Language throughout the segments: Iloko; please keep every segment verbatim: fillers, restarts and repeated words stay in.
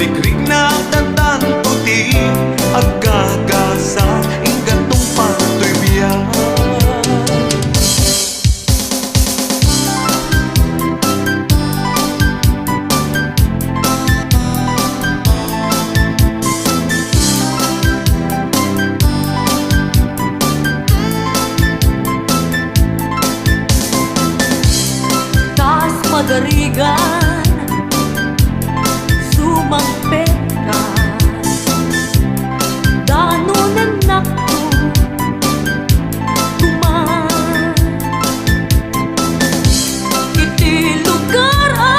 Rikrikna tantanto ti agagasa, inggantong partoy biag. Kas pagarigan, sumangpet ka, danonennakto koma. Iti lugar a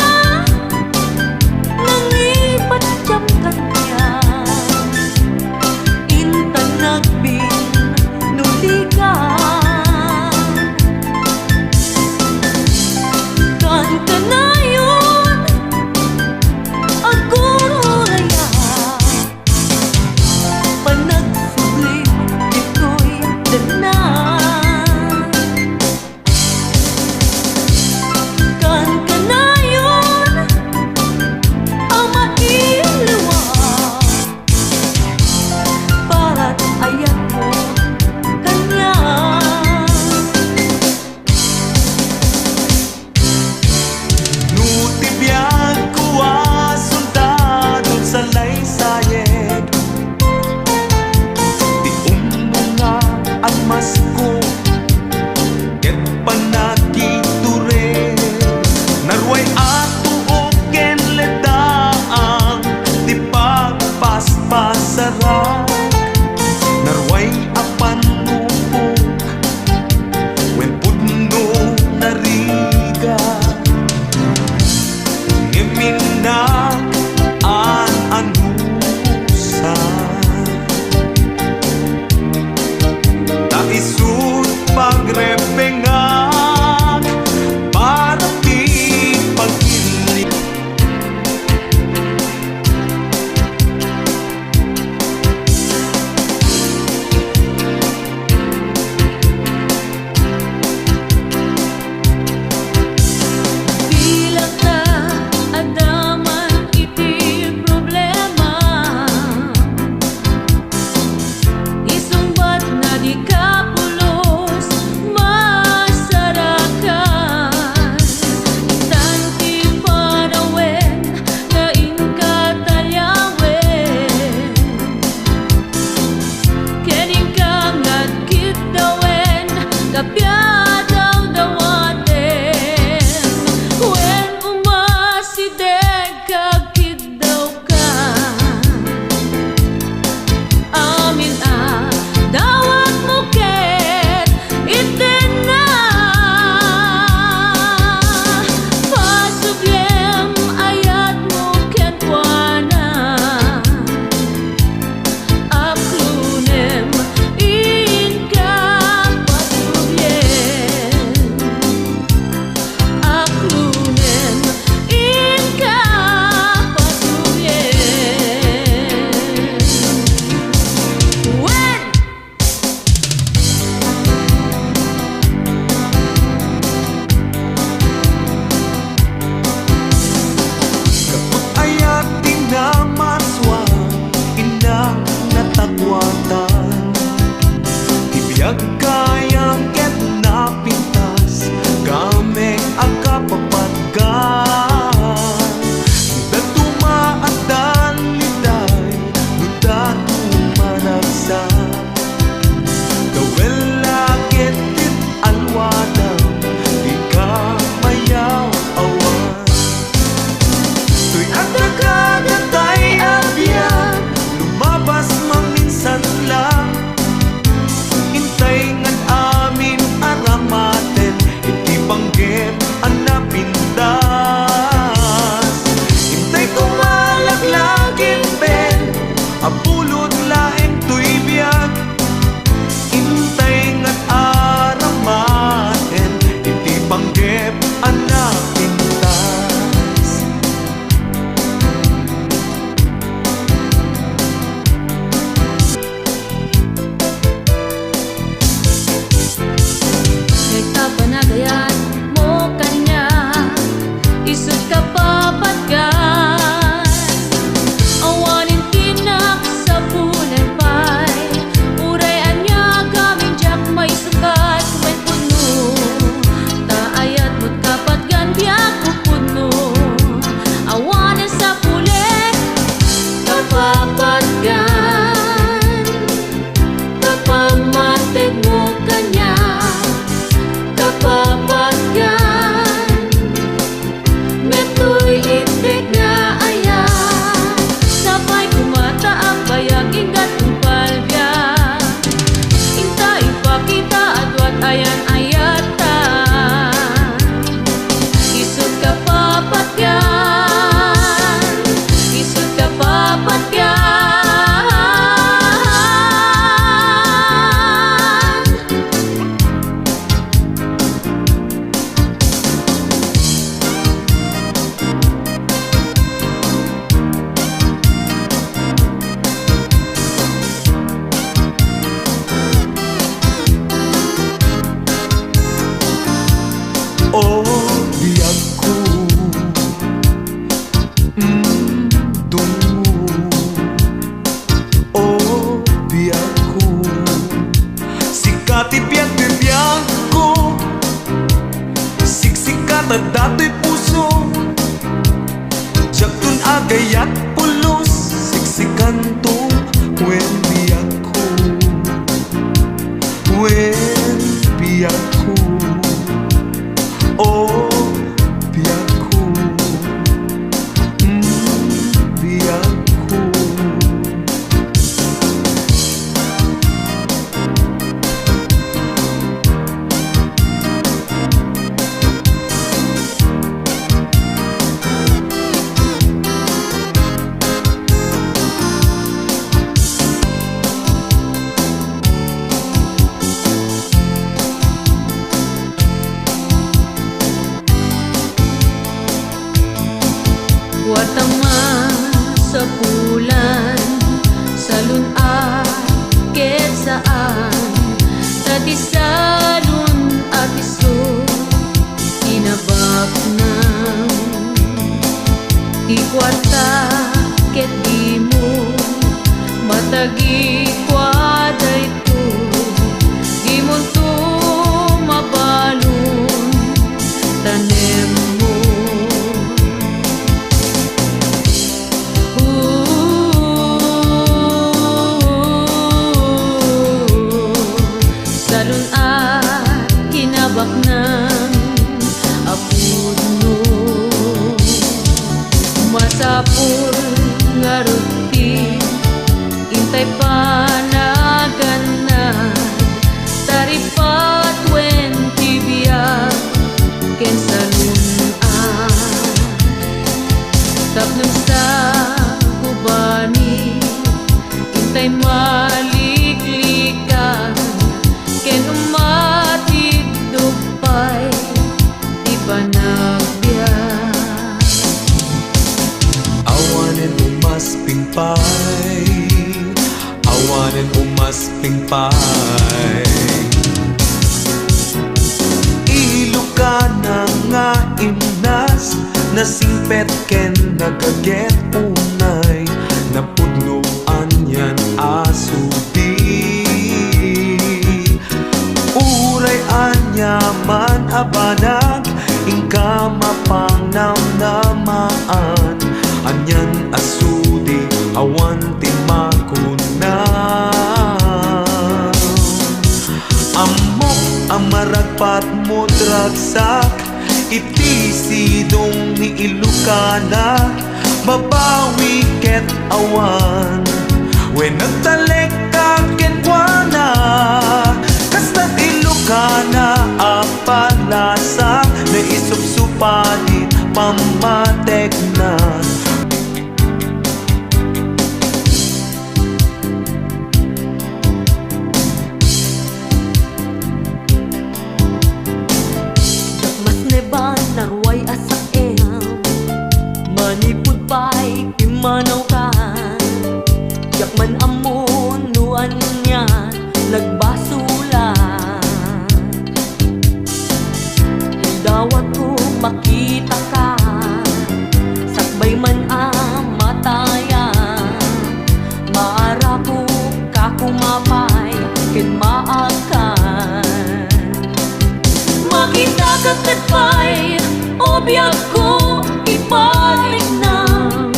nangipattiam kaniak, intan nagbinuligan. Kankanayon, agururay a panagsubli ditoy dena. Kankanayon a mailiwa, para ti ayatmo kaniak. No ti biagko a soldado, salaysayek ti umno nga agmasko ket pannakitured. Naruay a tuok ken ledaang ti pagpaspasarak. Naruay a pannupok wen pudno narigat. Ngem innak an-anusan, ta isut' pagrebbengak para ti pagilli. Bilang ta adda man iti problema, isungbatna dika pulos masarakan. Intan ti panawen nga inka taliawen, ken inka nga agkiddawen, kapiadaw dawaten, wen umasideg ka, agkiddawka. Amin a dawatmo ket itedna. Pasubliem ayatmo kenkuana. Aklonem inka pasubliem. Aklonem inka pasubliem. Wen! Gapu ta ayat ti namaswa, innak natakwatan. Ti biag kayam ket napintas, gamek a kapapatgan. Dadduma a daliday, no dadduma a ragsak. Dawella ket ti alwadam, dika mayaw-awan. Toy adda kadatay a biag, lumabas maminsan lang. Intay nga amin aramaten iti panggep a napintas. Intay koma laglagipem a pulot laeng toy biag. Intay nga aramaten iti panggep a napintas. Ket ta panagayatmo kaniak, isut' ka papatgan. Kayat pulos siksikanto, wen biagko, wen biagko, o biagko, mm, biagko. Kuarta masapulan, salun-at ket saan, ta ti salun-at isu ti nabaknang. Ti kuarta ket dimo matagi kuadayto, dimonto mabalon tanemmo. Salun-at kinabaknang a pudno. Masapul ngarud ti intay panaganna, taripat wen ti biag ken salun-at. Tapno sagubani intay maliklikan ken umatidog pay ti panagbiag. Awanen umasping pay, awanen umasping pay. Ilokana nga imnas, nasingpet ken nagaget unay, napudno anian a sudi. Uray aniaman a banag, inka mapangnamnamaan, anian a sudi, awan ti makuna. Ammok a maragpatmo ti ragsak iti sidong ni Ilokana, babawi ket awan. Wen, agtalekka kenkuana, kasta ti Ilokana a palasa, naisupsupa ti pammatekna. Diak masneban a ruay a saem, manipud pay pimmanawkan. Diak man ammo no anian nagbasolan. Idawatko makitaka, sakbay man a matayan, maarapok a kumapay ken maakan. Makitaka ket pay, o biagko, ipatiknam.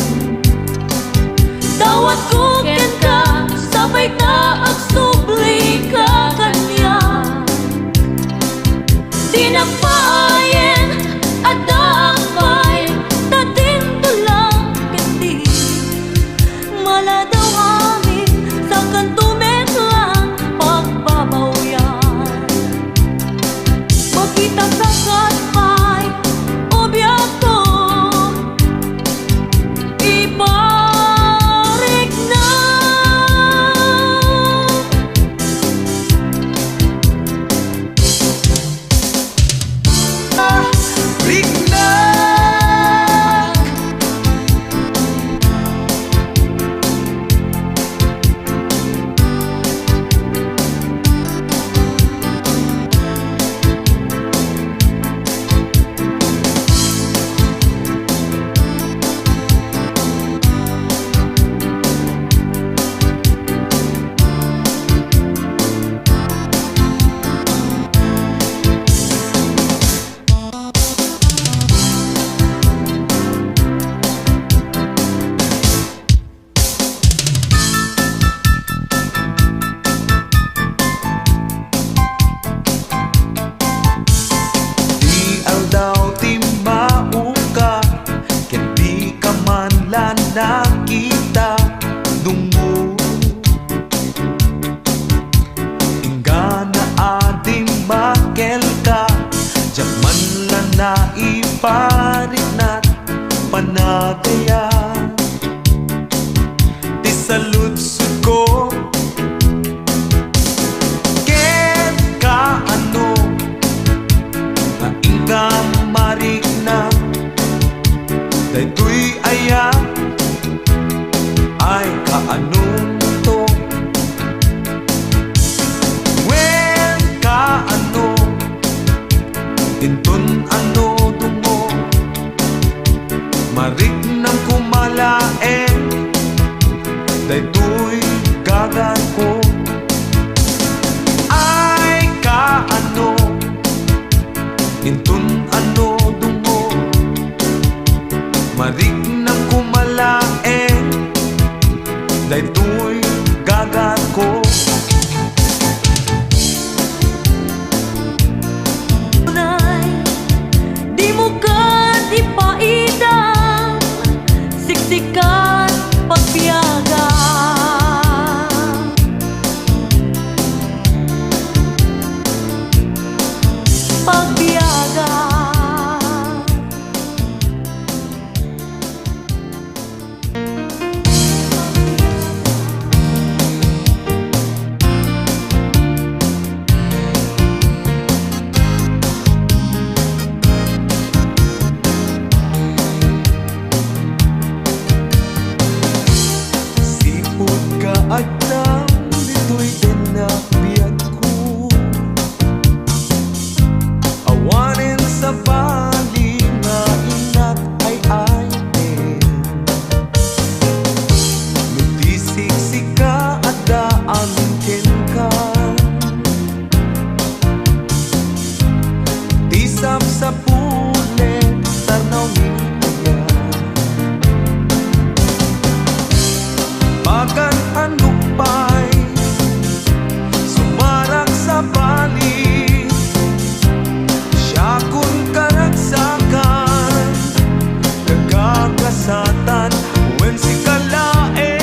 nakita, dungo. Inggana a dimmakelka, diak man la naipariknak panagayat ti saludsodko. Ket kaano nga inka mariknak? Daytoy aya ay kaanonto? Wen, kaano? Inton ano, dungo, mariknam koma laeng daytoy gagatko. Ay, kaano? Inton ano, dungo, mariknam koma laeng daytoy gagatko. Unay, dimo ket ipaidam, siksikan pagbiagam. Pagbiagam. Sipud ka adda ditoy dennak biagko. Awanen sabali nga innak ay-ayaten. No ti siksika adda amin kenka. Ti sapsapulen, tarnaw ni Maria. Pagan-anok pay, sumarak sabali, siakon karagsakan, kagakasatan, wen sika laeng.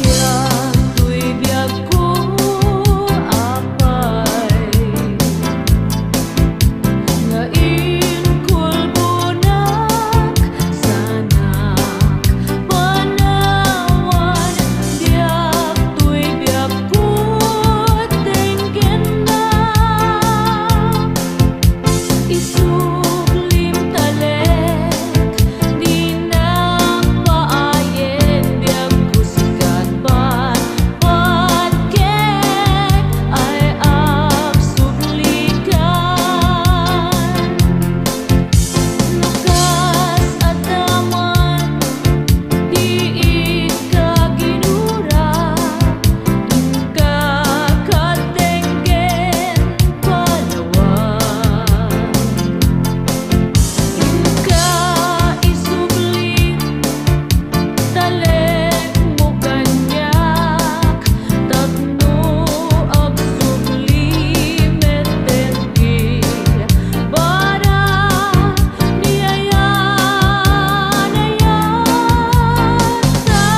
Daytoy biagko, apay, nga inkulbonak, sanak panawan, daytoy biagko, tenggennak. Isublim talek, dinak paayen biagko, sika patpatgek ay agsublikan. No kas adda man ti ikkaginura, inka ket tenggen panawan. Inka isubli, talekmo kaniak, tapno agsubli metten ti baraniayan-ayata.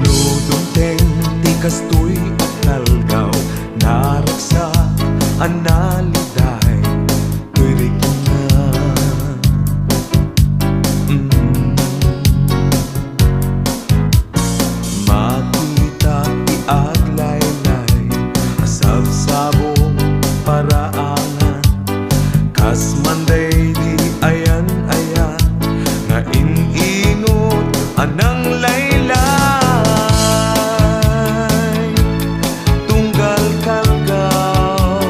No dumteng ti kastoy a kalkaw, naragsak a naliday toy rikna. Mm. Makita ti aglaylay a sabsabong paraangan, kas man daydi ayan-ayan nga in-inut a nanglaylay. Tunggal kalkaw,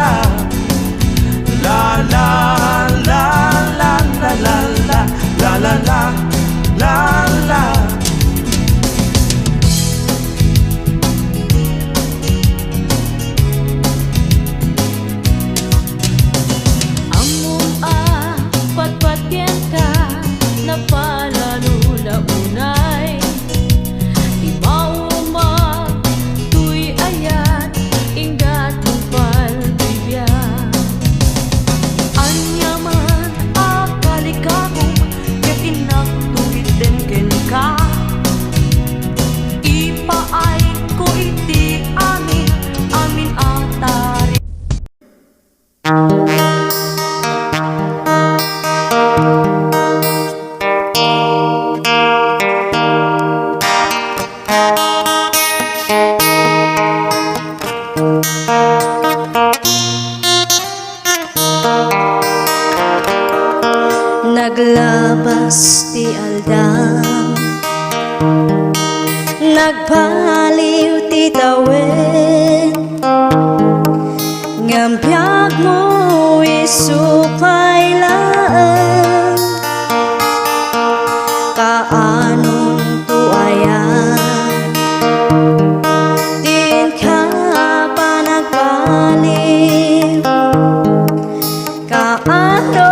la, la, la, la, la, la, la, la, la, la, la, la, la. Ammom a patpat ken Nagbaliw ti tawen, ngem biagmo isu pay laeng. Kaanonto aya ti inka panagbaliw? Kaano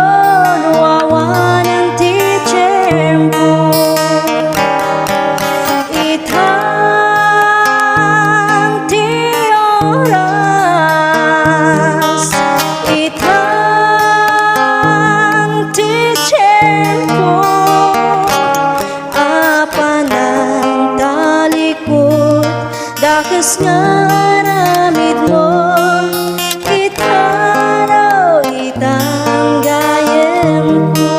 no awanen ti tiempo, itan ti oras, itan ti tiempo, a panangtalikod, dakes nga aramidmo, itano itan gayemko.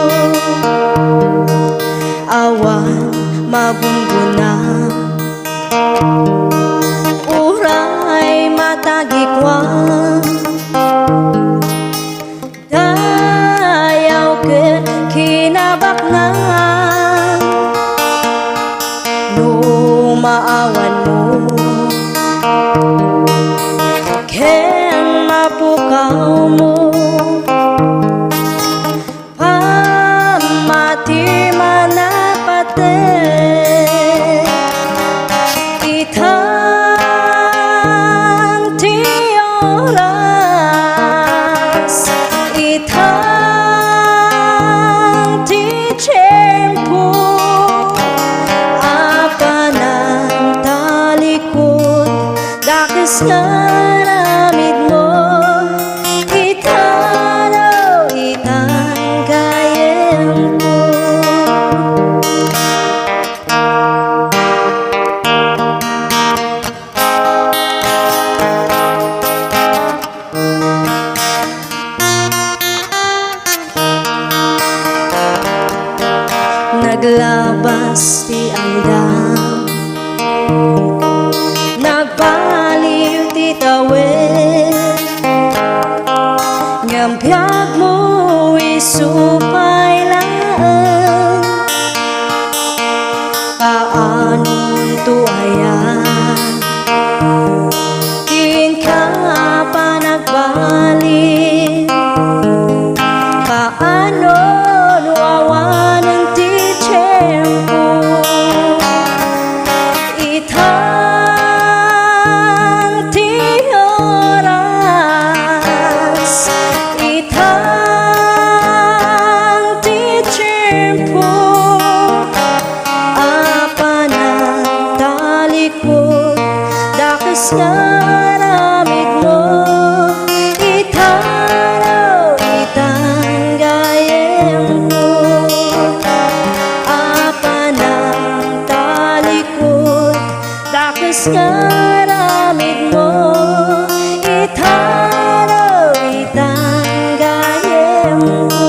Awan magunggona, uray matagikuan. Dayaw ket kinabaknang no maawanmo ken mapukawmo. Pammati man a pateg, itan ti oras, itan ti tiempo, a panangtalikod, dakes nga aramidmo, itano itan gayemko. Naglabas ti andam, nagbaliw ti tawen, ngem biagmo isu pay laeng. Kaanonto aya ti inka panagbaliw? Kaano no awanen ti tiempo, itan ti oras, itan ti tiempo, a panangtalikod, dakes nga aramidmo, itano itan gayemko, a panangtalikod, dakes nga aramidmo, itano itan gayemko.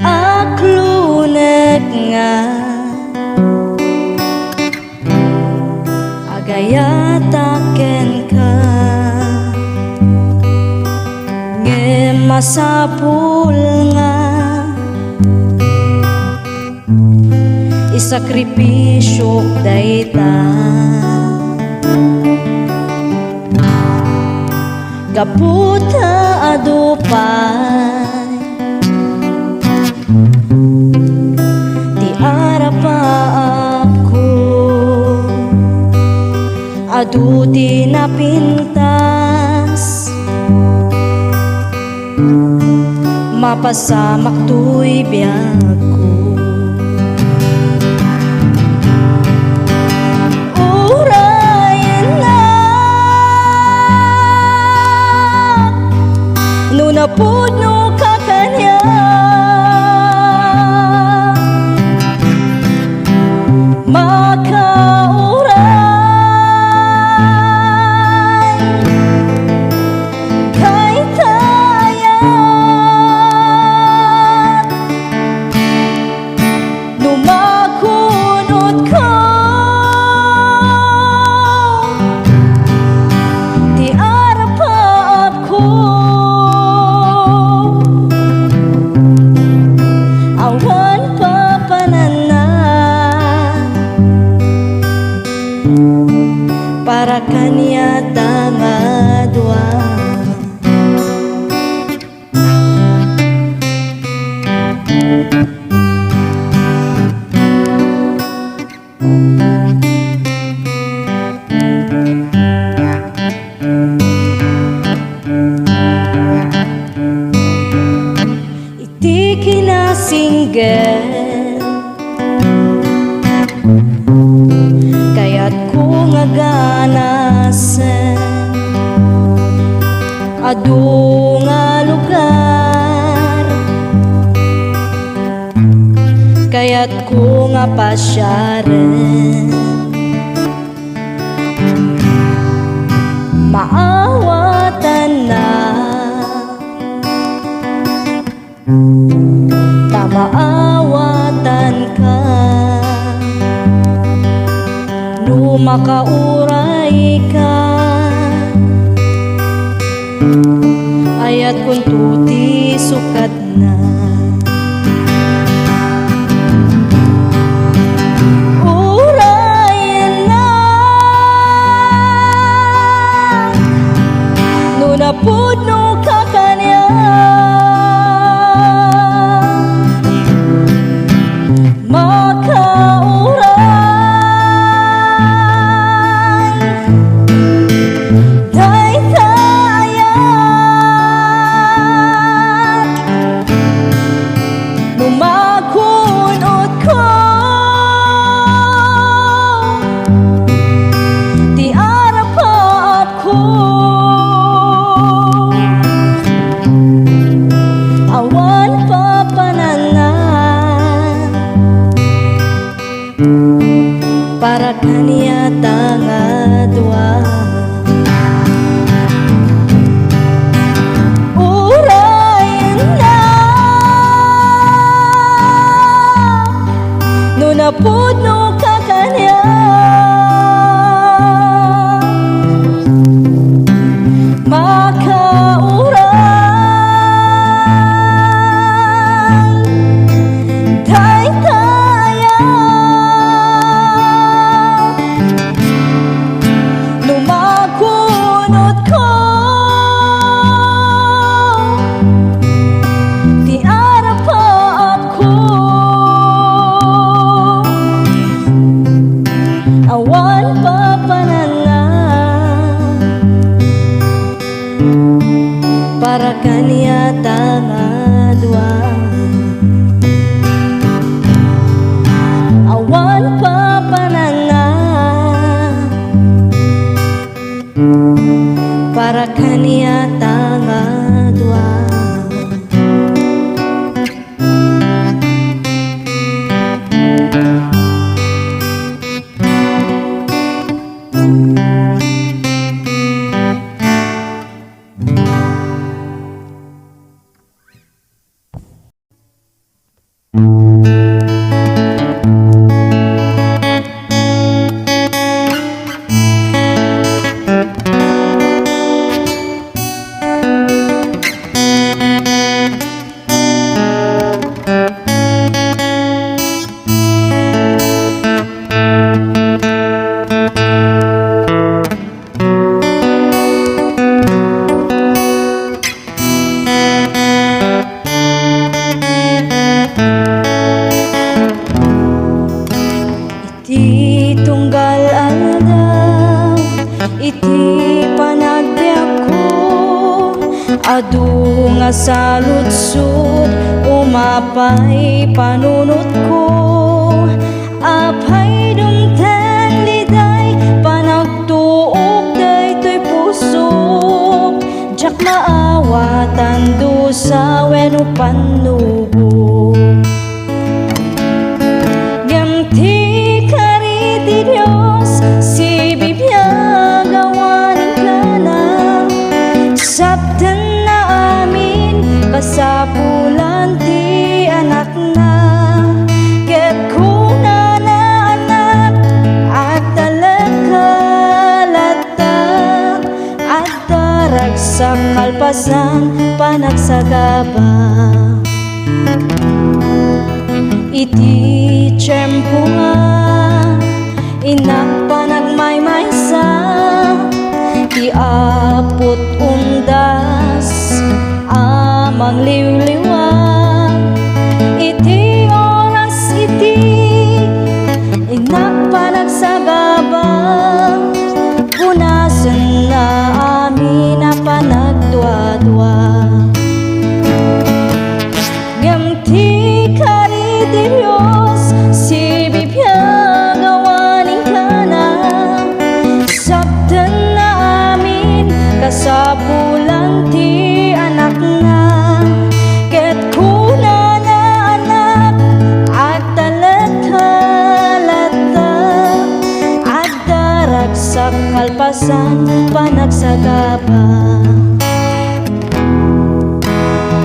Aklunek nga agayatak kenka, ngem masapul nga isakripisiok dayta. Gapu ta adu pay ti arapaapko, adu ti napintas, mapasamak toy biagko. Uray Napudno ka kaniak, makauray dayta ayat. No makunotko ti arap-apko, awan papananna para kaniata nga dua. Iti kinasingget, kayatko nga ganasen. Adu nga lugar, kayatko nga pasiaren. Maawatanna ta maawatanka no makaurayka. Ayatkonto ti sukatna. Urayenna no napudno ka kaniak, makauray dayta ayat. No makunotko ti arap-apko, awan papananna para kaniata nga dua. Urayenna no napudno ka kaniak, makauray dayta ayat. No makunotko ti arap-apko, awan papananna para kaniata nga dua. Awan papananna para kaniata nga dua. Iti tunggal aldaw, iti panagbiagko, adu nga saludsod, umapay panunotko. Apay, dumteng, liday, panagtuok daytoy pusok. Diak maawatan, no pannubo. Ngem ti kari ti Dios, sibibiag awan inkana. Saptenna amin, kasapulan ti Anakna. Ket kunana, Anak, agtalekka latta. Adda ragsak kalpasan panagsagaba. Iti tiempo nga innak panagmaymaysa, ti apot undas a mangliwliwa. Iti oras iti innak panagsagaba, punasenna amin a panagduadua. Ngem ti kari ti Dios, sibibiag awan inkana. Saptenna amin, kasapulan ti Anakna. Ket kunana, Anak, agtalekka latta. Adda ragsak kalpasan panagsagaba.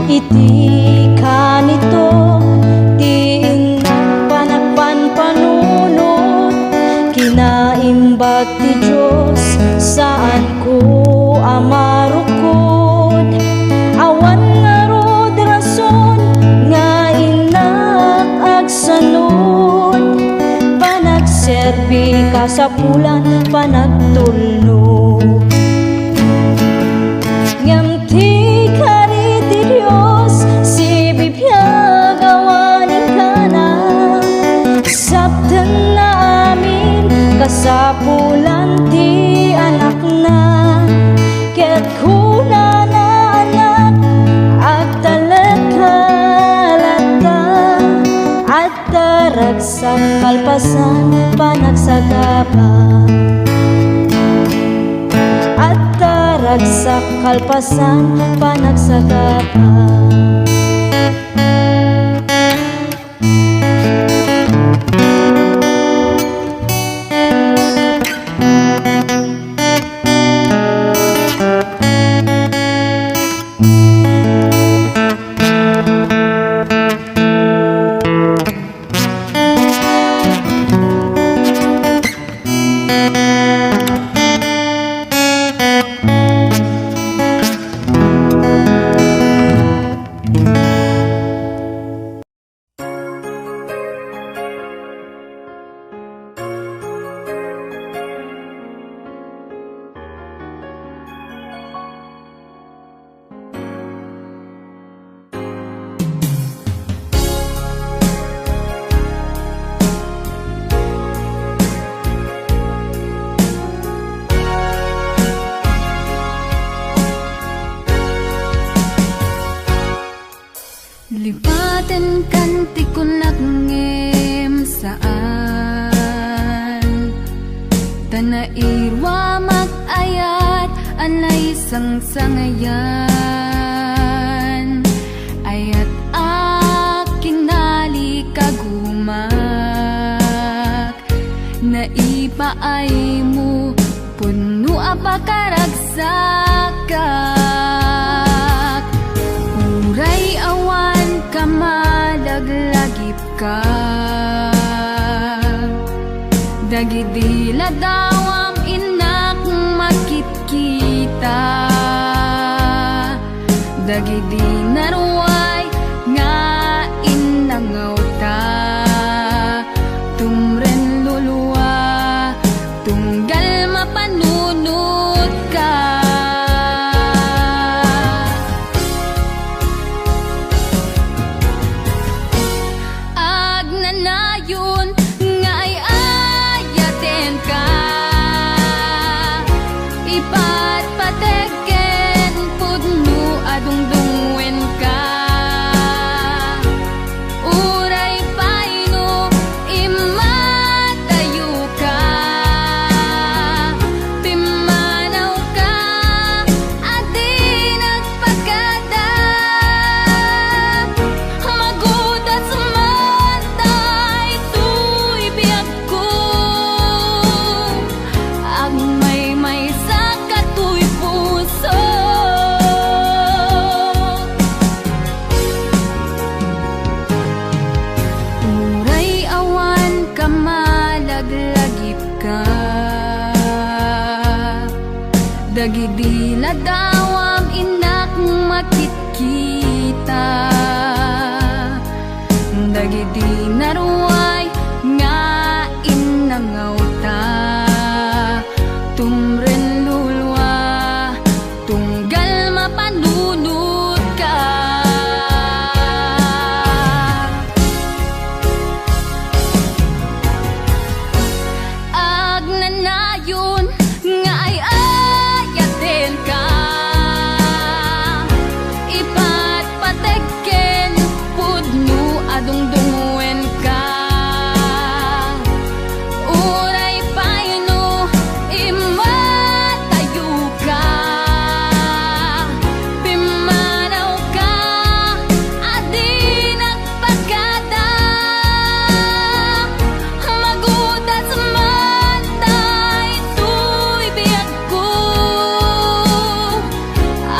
Iti kanito ti innak panagpanpanunot, kinaimbag ti Dios, saanko a marukod. Awan ngarud rason nga innak agsanod, panagserbi kasapulan panagtulnog. Ngem ti kari ti Dios, sibibiag awan inkana. Saptenna amin, kasapulan ti Anakna. Ket kunana, Anak, agtalekka latta. Adda ragsak kalpasan panagsagaba. Adda ragsak kalpasan panagsagaba. Lipatenkan ti kunak ngem saan, ta nairuamak ayat a naisangsangayan. Ayat a kinalikagumak, naipaaymo, pudno a pakaragsakak. Uray awan ka, malaglagipka. Dagidi ladawam, innak, makitkita. Dagidi naruay nga innangawta, tumren lulua, tunggal mapanunotka. Agnanayon nga ay-ayatenka, ipatpateg ken pudno a dungdungngoenka. Uray kita. Dagiti naruay nga innangawta, tumrellulua, tunggal mapanunotka. Agnanayon nga ay-ayatenka, ipatpateg ken pudno a dungdungngoenka. Uray pay no immatayoka, pimmanawka a di nagpakada. Magudas man daytoy biagko,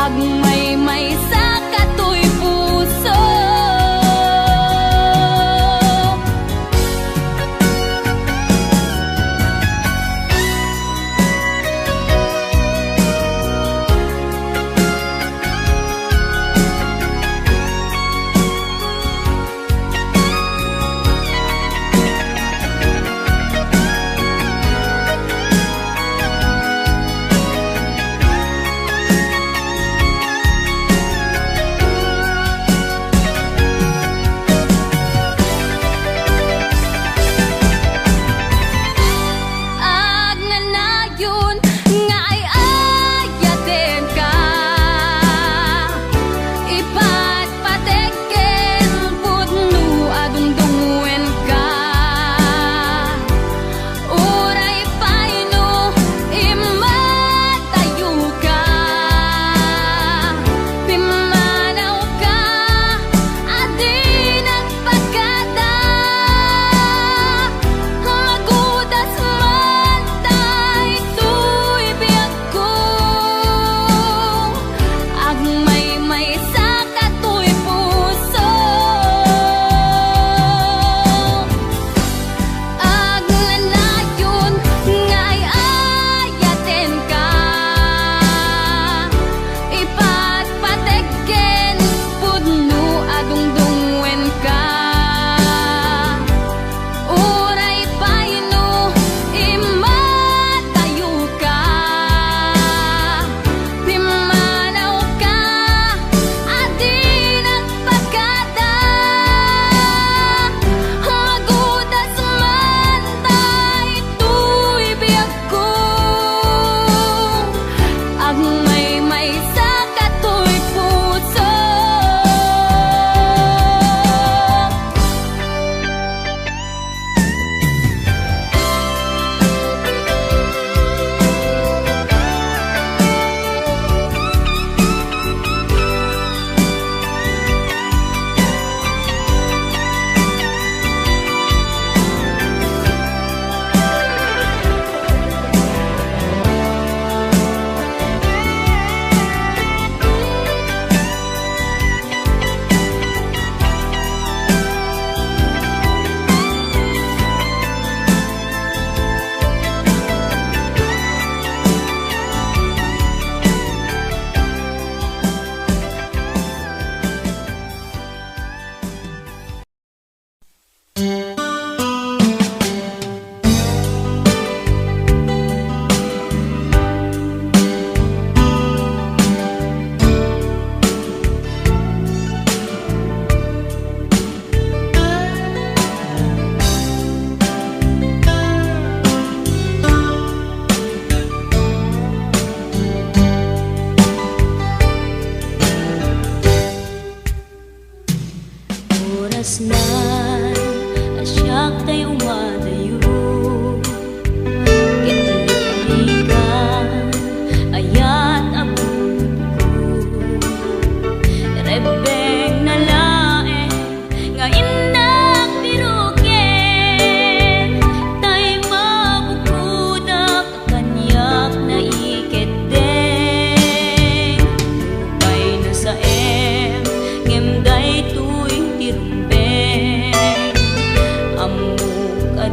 agmaymaysa katoy puso. Agnanayon nga ay-ayatenka, ipatpateg ken pudno a dungdungngoenka. Uray pay no immatayoka, pimmanawka a di nagpakada. Magudas man daytoy biagko, agmaymaysa katoy puso. Agnanayon nga ay-ayatenka, ipatpateg ken pudno a dungdungngoenka. Uray pay no immatayoka, pimmanawka a di nagpakada. Magudas man daytoy biagko, agmaymaysa katoy puso. Orasnan a siak tay umadayo ket liklikan, ayat a pudno. Rebbengna laeng nga innak biroken, tay mabukodak kaniak naikeddeng. Nupay nasaem, ngem daytoy ti rumbeng. Ammok a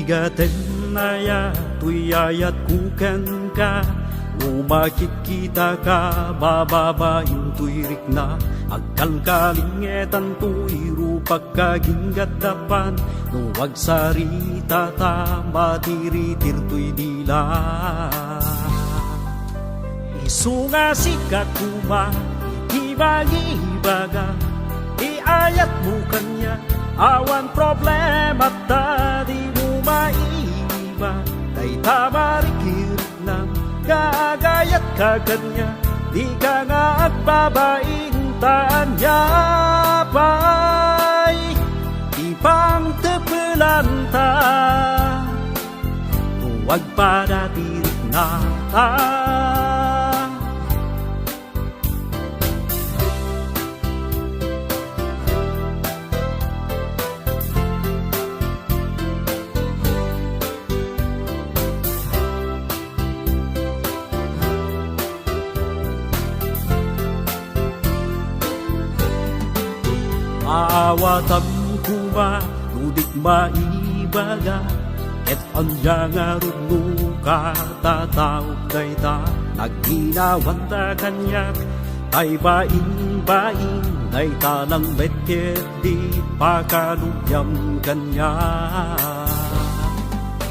Gaten aya toy ayatko kenka, no makitkitaka, bababain toy rikna. Agkalkalingetan toy rupakka aginggaddapan, no agsaritata, matiritir toy dila. Isu nga sika koma, iti mangibaga, ti ayatmo kaniak, awan problemata, dimo maiba, dayta marikiriknam, nga agayatka kaniak, dika nga agbabain, ta ania pay ti pangtepelanta. No agpada ti riknata. Maawatam koma no dik maibaga, ket ania ngarud no katataok dayta? Nagginawanta kaniak, tay bainbain, dayta lang met ket di pakalugiam kaniak.